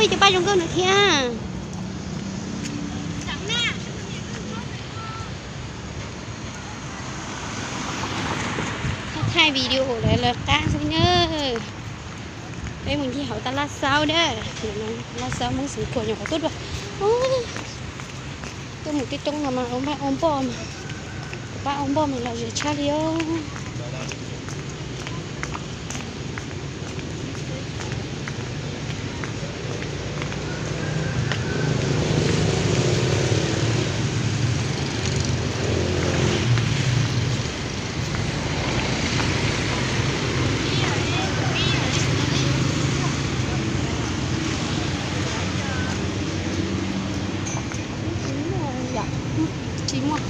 Cov paj zoo nkauj no thiab. Thaij video lawv lawv qab xwb na. Peb mus ncig hauv taj laj xaub na. Taj laj xaub Hmoob Xeev Khuam nyuam qhuav tuaj dua. Tuaj mus coob coob no mas ua npaj ua npoj mas, ua npaj ua npoj mas lom zem tshaj li os. Tsis muaj.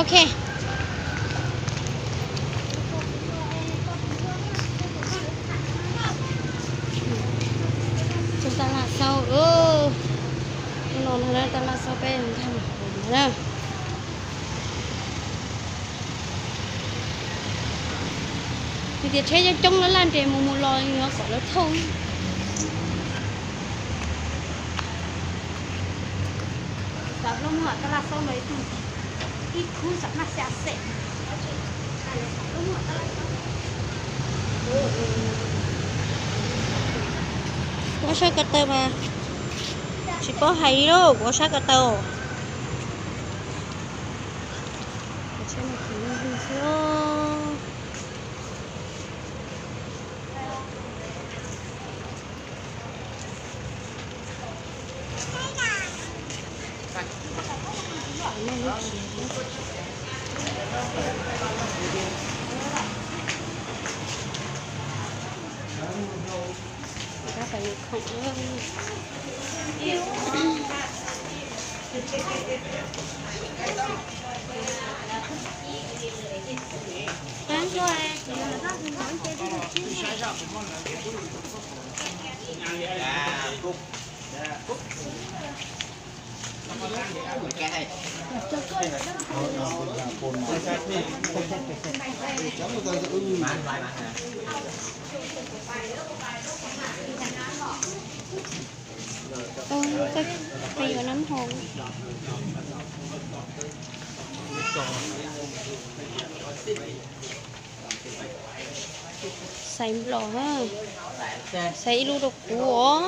Ok. Txog taj laj xaub, no taj laj xaub peb nkag na. Vim tias tsheb coob coob laj laj nres mus mus los yuav kom lawv thauj. Kuv sab ko taw mas tsis paub hais li lauj, kuv sab ko taw. Ơ, koj, koj yuav nab hau. Xaiv nplog, xaiv ib lub rau kuv os.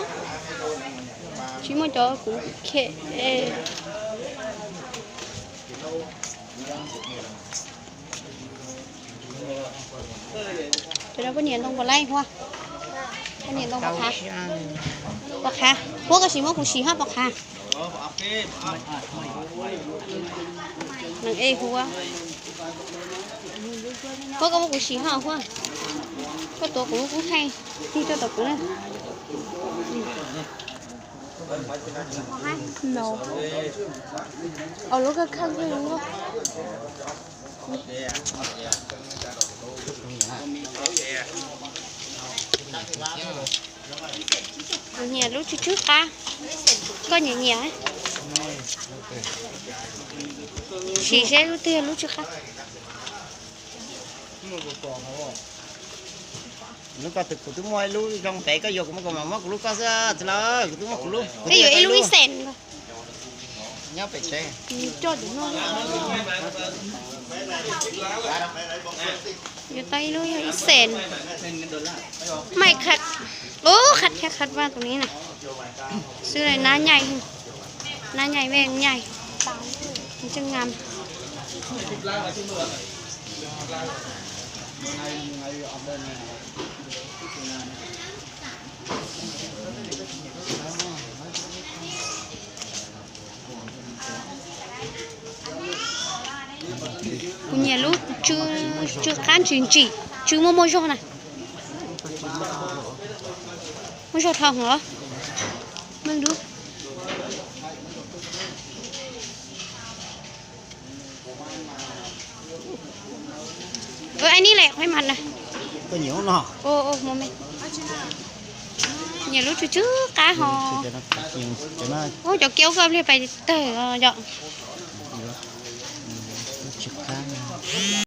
Tsis muaj cov kuv khem. Cov no koj niam ntoo puas laib Huab? Koj niam ntoo puas qhav? Puas qhav? Huab koj sim muab kuv sim hab puas qhav? Neeg ej Huab. Huab koj muab kuv sim hab Huab. Koj tuav kuv lub kub thaij tig tuaj tom kuv na. No. Au lub koj khaj lub. Kuv nyiam lub tsw tsw qab. Koj nyiam nyiam. Sim seb lub twg lub tsw qab. Lub koj twb, kuv twb muaj ib lub zoo pem, koj yuav kuv muab, kuv mam muab kuv lub koj xwb txiv lawm, kuv twb muaj kuv lub. Koj yuav ib lub ib xees. Nyob pem tsev. Yuav tau ib lub yog ib xees. Maj qha, ub, qha thiab qha vaj tus ni na. Xwb nab nyaij, nab nyaij vaj nyaij. Tseem ngam. Kuv nyiam lub tsw, tsw qab ntsim ntsim, tsw muaj muaj zog na. Muaj zog dhau heev os. Meej dub. Ai nib lem qhov mas na. Nyiam lub tsw tsw qab ho. Ub, cov kiaub koj pliag pais tawg os yom.